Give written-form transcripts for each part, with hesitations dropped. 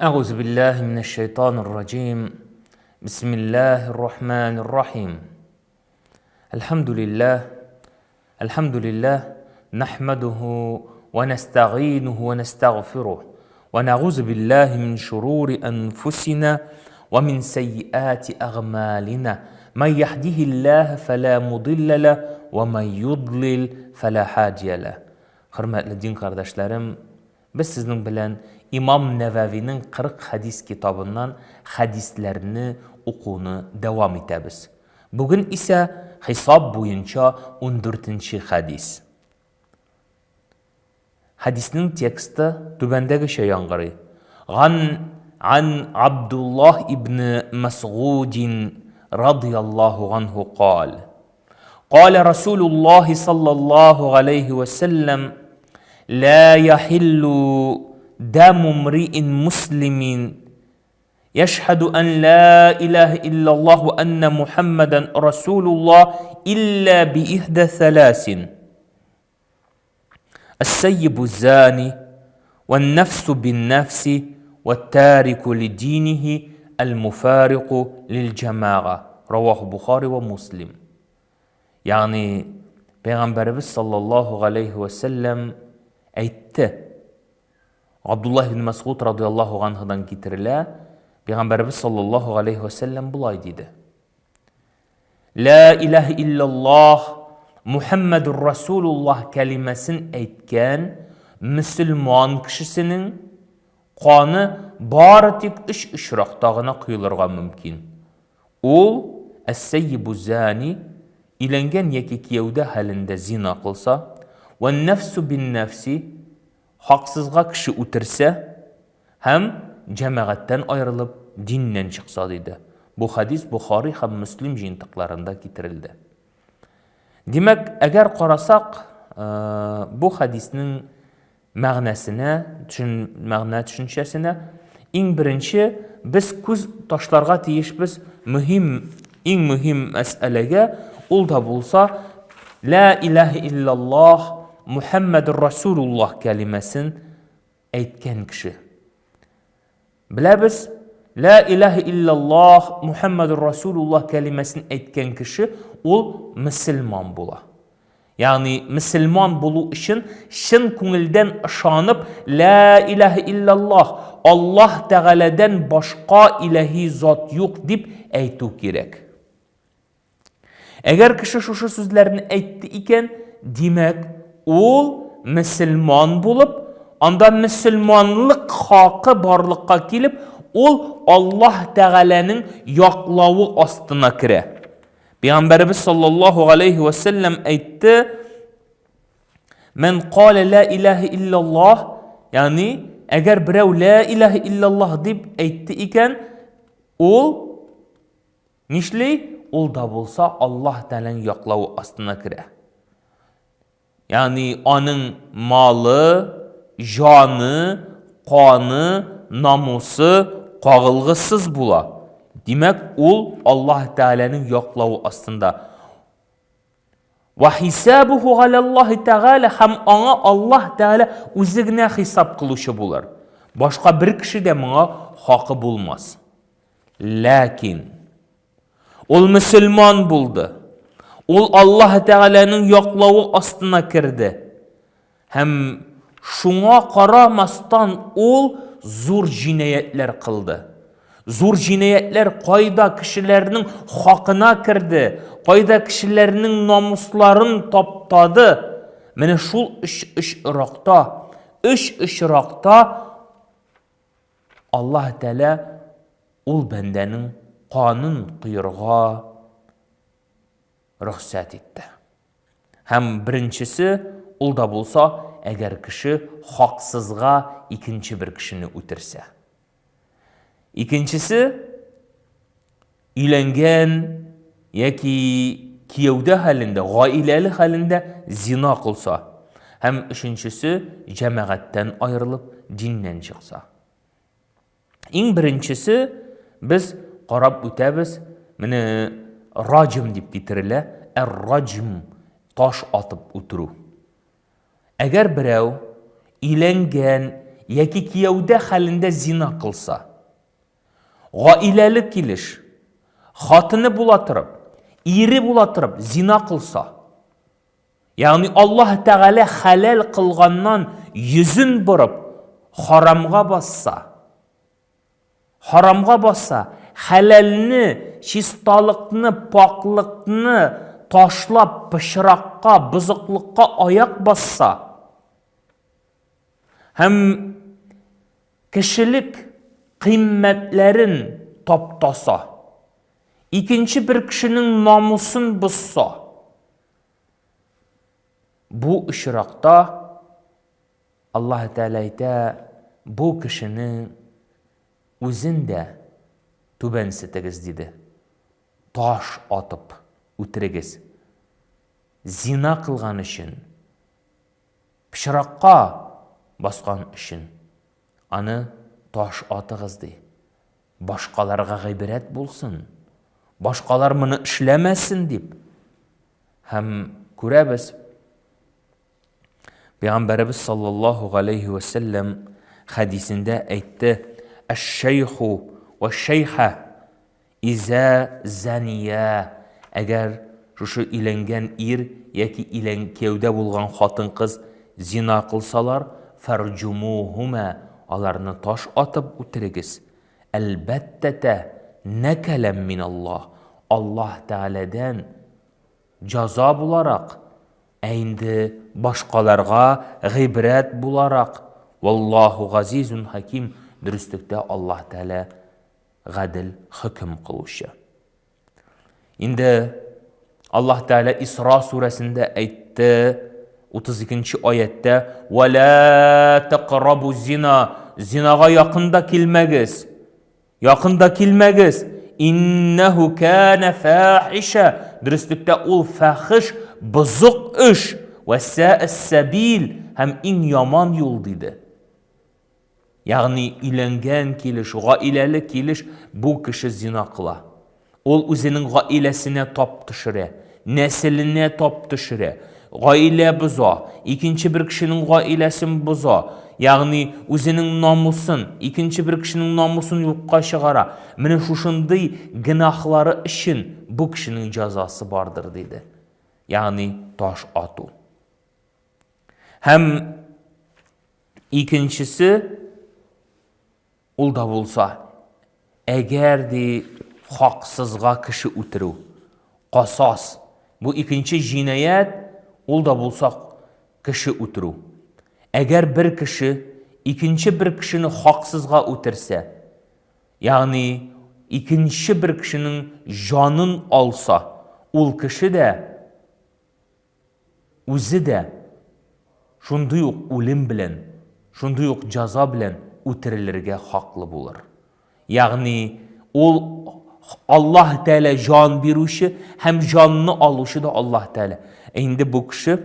Әгуз биллаһи минәш шайтанир раҗим. Бисмиллаһир рахманир рахим. Әлхәмдүлиллаһ. Әлхәмдүлиллаһ нахмадуху ва настагыйнуху ва настагъфирух. Ва нагузу биллаһи мин шурури анфусина ва мин сайyiати агъмалина. Ман яһдиһиллаһ фала мудилла ла ва ман юдлил фала һадия ла. Хөрмәтле дин кардәшләрем, Без сезнең белән Имам Нәвәвинең 40 хәдис китабыннан хәдисләрне укуны дәвам итәбез. Бүген исә хисап буенча ундүртенче хәдис. Хәдиснең тексты түбәндәгечә яңгырый. Ган Ан Абдуллаһ ибн Мәсгудин радыяллаһу ганһу кал. Калә Расулуллаһи саллаллаһу галәйһи вә сәлләм, Лә яхиллу дәму мриин муслимин яшһәду ан ла илаһа иллаллаһ ва анна Мухаммадан расулуллаһ илля би ихдә сәласин. Әс-сәййибу зани, вән-нәфсу бин-нәфси, вәт-тарику ли-динихи әл-муфарику лил-җәмәга. Раваху Бухари вә Муслим. Ягъни, Пәйгамбәребез саллаллаһу галәйһи вә сәлләм әйтте. Абдуллаһ ибн Мәсгуд радиаллаһу анһудан китерелә, Пәйгамбәребез саллаллаһу галәйһи вә сәлләм болай диде. Лә иләһ иллаллаһ, Мухәммәдүр Расулуллаһ кәлимәсен әйткән мөселман кешесенең каны бары тик өч очракта гына коелырга мөмкин. Ул, әс-сәййибу зани, өйләнгән яки кияүдә хәлендә зина кылса, вән-нәфсу бин-нәфси, хаксызга кеше үтерсә һәм җәмәгатьтән аерылып, диннән чыкса, диде. Бу хәдис Бохари һәм Мөслим җыентыкларында китерелде. Димәк, әгәр карасак, бу хәдиснең мәгънәсенә, төшен, мәгънә төшенчәсенә, иң беренче без күз ташларга тиешбез мөһим, иң мөһим мәсьәләгә, ул да булса, Лә иләһә иллаллаһ, Мухәммәдүр Расулуллаһ кәлимәсен әйткән кеше. Беләбез, Лә иләһә иллаллаһ, Мухәммәдүр Расулуллаһ кәлимәсен әйткән кеше ул мөселман була. Ягъни мөселман булу өчен чын күңелдән ышанып, Лә иләһә иллаллаһ, Аллаһ Тәгаләдән башка иләһи зат юк дип әйтү кирәк. Әгәр кеше шушы сүзләрне әйтте икән, димәк, ул мөселман булып, анда мөселманлык хакы барлыкка килеп, ул Аллаһ Тәгаләнең яклавы астына керә. Пәйгамбәребез саллаллаһу алейхи ва сәлләм әйтте, Мен калә ла илаһа иллаллаһ, ягъни әгәр берәү ла илаһа иллаллаһ дип әйтте икән, ул Нишли? Ул да булса Аллаһ Тәгаләнең яклавы астына керә. Ягъни аның малы, җаны, каны, намусы кагылгысыз була. Димәк, ул Аллаһ Тәгаләнең яклавы астында. Ва хисабуху галаллаһи тәгалә һәм аңа Аллаһ Тәгалә үзе генә хисап кылучы булыр. Башка бер кеше дә моңа хакы булмас. Ләкин ул мөселман булды. Ул Аллаһ Тәгаләнең яклавы астына керде. Һәм шуңа карамастан ул зур җинаятьләр кылды. Зур җинаятьләр кайда кешеләрнең хакына керде, кайда кешеләрнең намусларын таптады. Менә шул өч очракта, өч очракта Аллаһ Тәгалә ул бәндәнең канын коерга рөхсәт итте. Һәм беренчесе, ул да булса, әгәр кеше хаксызга икенче бер кешене үтерсә. Икенчесе, өйләнгән яки кияүдә хәлендә, гаиләле хәлендә зина кылса. Һәм өченчесе, җәмәгатьтән аерылып, диннән чыкса. Иң беренчесе, без карап үтәбез, менә раҗм дип китерелә, әр-раҗм, таш атып үтерү. Әгәр берәү өйләнгән яки кияүдә хәлендә зина кылса, гаиләле килеш, хатыны була торып, ире була торып зина кылса, ягъни Аллаһ Тәгалә хәләл кылганнан йөзен борып, харамга басса, харамга басса, хәләлне, чисталыкны, пакълыкны ташлап, пычракка, бозыклыкка аяк басса, һәм кешелек кыйммәтләрен таптаса, икенче бер кешенең намусын бозса, бу очракта Аллаһ Тәгалә әйтә, бу кешенең үзен дә түбәнсетегез, диде. Таш атып үтерегез. Зина кылган өчен, пычракка баскан өчен аны таш атыгыз, ди. Башкаларга гыйбрәт булсын. Башкалар моны эшләмәсен дип. Һәм күрәбез, Пәйгамбәребез саллаллаһу галәйһи вә сәлләм хәдисендә әйтте: "Әш-шәйху вә шәйха иза зания" Әгәр шушы өйләнгән ир яки илән кияүдә булган хатын-кыз зина кылсалар, фарҗумухума, аларны таш атып үтерегез. Әлбәттә тә, нәкәләм миналлаһ, Аллаһ Тәгаләдән җаза буларак, ә инде башкаларга гыйбрәт буларак, Валлаһу газизун хаким, дөреслектә Аллаһ Тәгалә гадел хөкем кылучы. Инде Аллаһ Тәгалә Исра сүрәсендә әйтте, 32 нче аятьтә, "Ва ла тaqrabu зина", зинага якын да килмәгез. Якын да килмәгез! Иннәһу кәнә фәхишә. Дөреслектә ул фәхиш, бозык эш. Вә сәәс-сәбил һәм иң яман юл, диде. Ягъни өйләнгән килеш, гаиләле килеш бу кеше зина кыла. Ул үзенең гаиләсенә тап төшерә, нәселенә тап төшерә, гаилә боза, икенче бер кешенең гаиләсен боза, ягъни үзенең намусын, икенче бер кешенең намусын юкка чыгара. Менә шушындый гөнаһлары өчен бу кешенең җәзасы бардыр, диде. Ягъни таш ату. Һәм икенчесе Ул да булса, әгәр, ди, хаксызга кеше үтерү, касас, бу икенче җинаять, ул да булса кеше үтерү. Әгәр бер кеше икенче бер кешене хаксызга үтерсә, ягъни икенче бер кешенең җанын алса, ул кеше дә Үзе дә шундый ук үлем белән, шундый ук җаза белән үтерелергә хаклы булыр. Ягъни ул Аллаһ Тәгалә җан бирүче һәм җанны алучы да Аллаһ Тәгалә. Ә инде бу кеше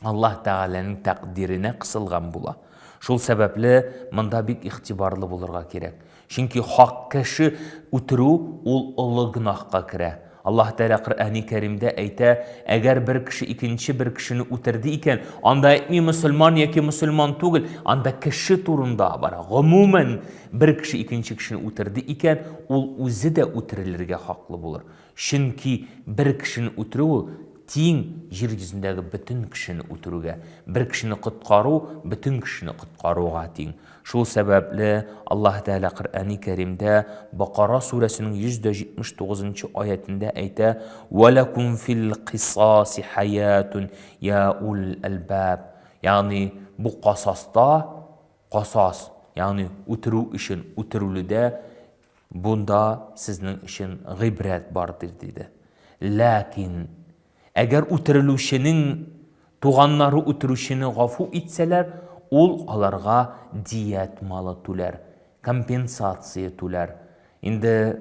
Аллаһ Тәгаләнең тәкъдиренә кысылган була. Шул сәбәпле монда бик игътибарлы булырга кирәк. Чөнки хак кеше үтерү ул олы гөнаһка керә. Аллаһ Тәгалә Коръәни Кәримдә әйтә, әгәр бер кеше икенче бер кешене үтерде икән, анда әйтми мөселман яки мөселман түгел, анда кеше турында бара. Гомумән, бер кеше икенче кешене үтерде икән, ул үзе дә үтерелергә хаклы булыр. Чөнки бер кешене үтерү ул тиң җир йөзендәге бөтен кешене үтерүгә, бер кешене коткару бөтен кешене коткаруга тиң. Шул сәбәпле Аллаһ Тәгалә Коръәни Кәримдә Бакара сүрәсенең 179 нчы аятендә әйтә: "Ва лакум фил кисаси хаятун я ул әлбаб". Ягъни бу касаста, касас, ягъни үтерү өчен үтерүледә бунда сезнең өчен гыйбрәт бардыр, диде. Ләкин Әгәр үтерелүченең туганнары үтерүчене гафу итсәләр, ул аларга дият малы түләр, компенсация түләр. Инде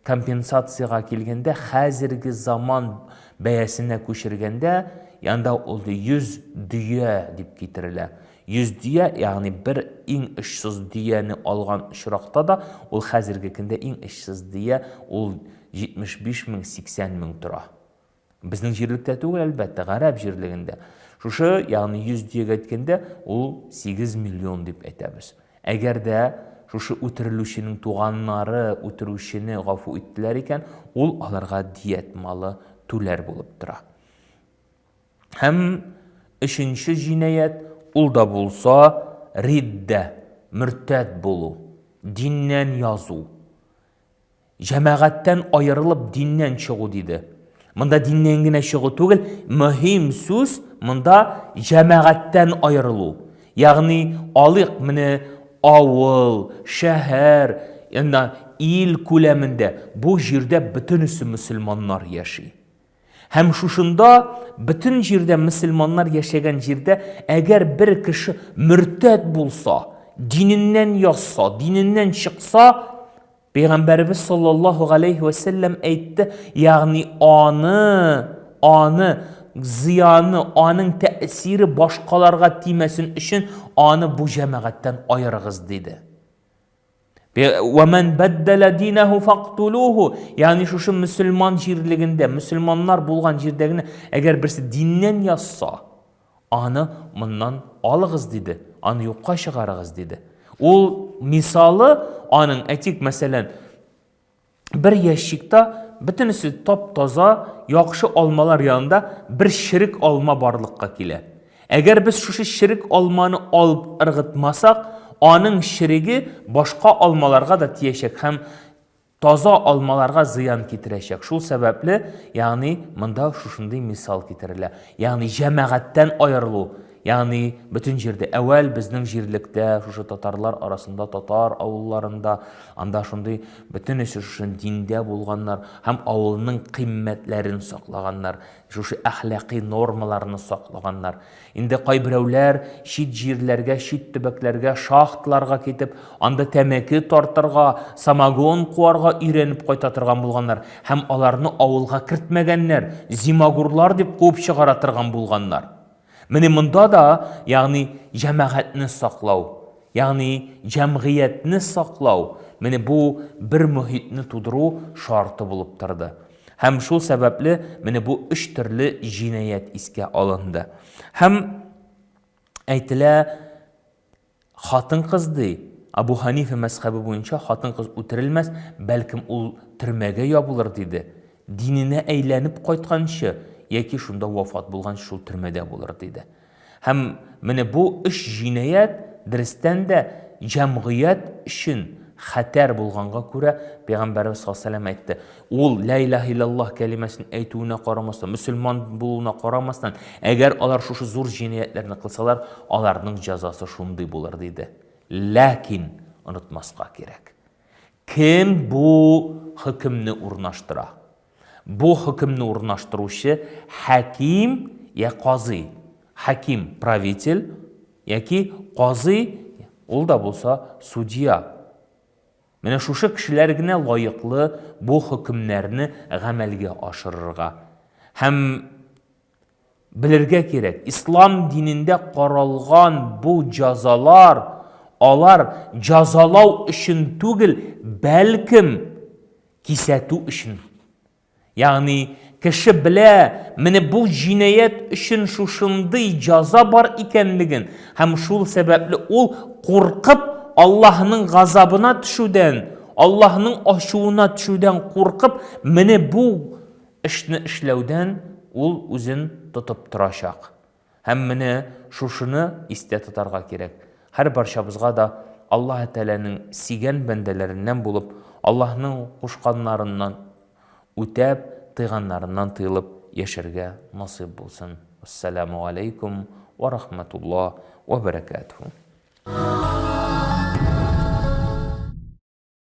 компенсациягә килгәндә, хәзерге заман бәясенә күчергәндә, анда ул 100 дөя дип китерелә. 100 дөя, ягъни бер иң очсыз дөяне алган очракта да, ул хәзерге көндә иң очсыз дөя ул 75 мең, 80 мең тора. Безнең җирлектә түгел, әлбәттә, гарәп җирлегендә. Шушы, ягъни 100 дөягә әйткәндә, ул 8 миллион дип әйтәбез. Әгәр дә шушы үтерелүченең туганнары үтерүчене гафу иттеләр икән, ул аларга дият малы түләр булып тора. Һәм өченче җинаять, ул да булса риддә, мөртәт булу, диннән язу. Җәмәгатьтән аерылып диннән чыгу диде. Монда диннән генә чыгу түгел, мөһим сүз монда җәмәгатьтән аерылу. Ягъни алыйк менә авыл, шәһәр, янда ил күләмендә бу җирдә бөтенесе мөселманнар яши. Һәм шушында бөтен җирдә мөселманнар яшәгән җирдә әгәр бер кеше мөртәт булса, диненнән язса, диненнән чыкса, Пәйгамбәребез саллаллаһу галәйһи вә сәлләм әйтте, ягъни аны, аны зыяны, аның тәэсире башкаларга тимәсен өчен аны бу җәмәгатьтән аерыгыз диде. Вә ман бәддәлә динәһу фактулуху. Ягъни шушы мөселман җирлегендә, мөселманнар булган җирдә генә әгәр берсе диннән язса, аны моннан алыгыз диде, аны юкка чыгарыгыз диде. Ул мисалы аның, әйтик, мәсәлән, бер ящикта бөтенесе тап-таза, яхшы алмалар янында бер черек алма барлыкка килә. Әгәр без шушы черек алманы алып ыргытмасак, аның череге башка алмаларга да тиячәк һәм таза алмаларга зыян китерәчәк. Шул сәбәпле, ягъни монда шушындый мисал китерелә. Ягъни җәмәгатьтән аерылу, Ягъни бөтен җирдә, әүвәл безнең җирлектә, шушы татарлар арасында, татар авылларында, анда шундый бөтенесе шушы диндә булганнар һәм авылның кыйммәтләрен саклаганнар, шушы әхлакый нормаларны саклаганнар. Инде кайберәүләр чит җирләргә, чит төбәкләргә, шахталарга китеп, анда тәмәке тартырга, самогон куарга өйрәнеп кайта торган булганнар һәм аларны авылга кертмәгәннәр, зимагурлар дип куып чыгара торган булганнар. Менә монда да, ягъни җәмәгатьне саклау, ягъни җәмгыятьне саклау, менә бу бер мохитне тудыру шарты булып торды. Һәм шул сәбәпле менә бу өч төрле җинаять искә алынды. Һәм әйтелә, Хатын-кыз, ди, Абу Ханифа мәзхәбе буенча хатын-кыз үтерелмәс, бәлкем ул төрмәгә ябылыр, диде. Диненә әйләнеп кайтканчы яки шунда вафат булганчы шул төрмәдә булыр, диде. Һәм менә бу өч җинаять дөрестән дә җәмгыять өчен хәтәр булганга күрә, Пәйгамбәребез саллаллаһу алейһи ва сәлләм әйтте, Ул Лә илаһә илляллаһ кәлимәсен әйтүенә карамастан, мөселман булуына карамастан, әгәр алар шушы зур җинаятьләрне кылсалар, аларның җәзасы шундый булыр, диде. Ләкин онытмаска кирәк. Кем бу хөкемне урнаштыра? Бу хөкемне урнаштыручы хаким я казый. Хаким правитель яки казый, ул да булса судья. Менә шушы кешеләр генә лаеклы бу хөкемнәрне гамәлгә ашырырга. Һәм белергә кирәк, ислам динендә каралган бу җазалар, алар җазалау өчен түгел, бәлкем кисәтү өчен. Ягъни, кеше белә, менә бу җинаять өчен шушындый җаза бар икәнлеген һәм шул сәбәпле ул куркып, Аллаһның газабына төшүдән, Аллаһның ачуына төшүдән куркып, менә бу эшне эшләүдән ул үзен тотып торачак. Һәм менә шушыны истә тотарга кирәк. Һәрбарчабызга да Аллаһы Тәгаләнең сөйгән бәндәләреннән булып, Аллаһның кушканнарыннан үтәп, тыйганнарыннан тыелып яшәргә насыйп булсын. Вәссәламү галәйкүм вә рахмәтуллаһ вә бәрәкәтүһү.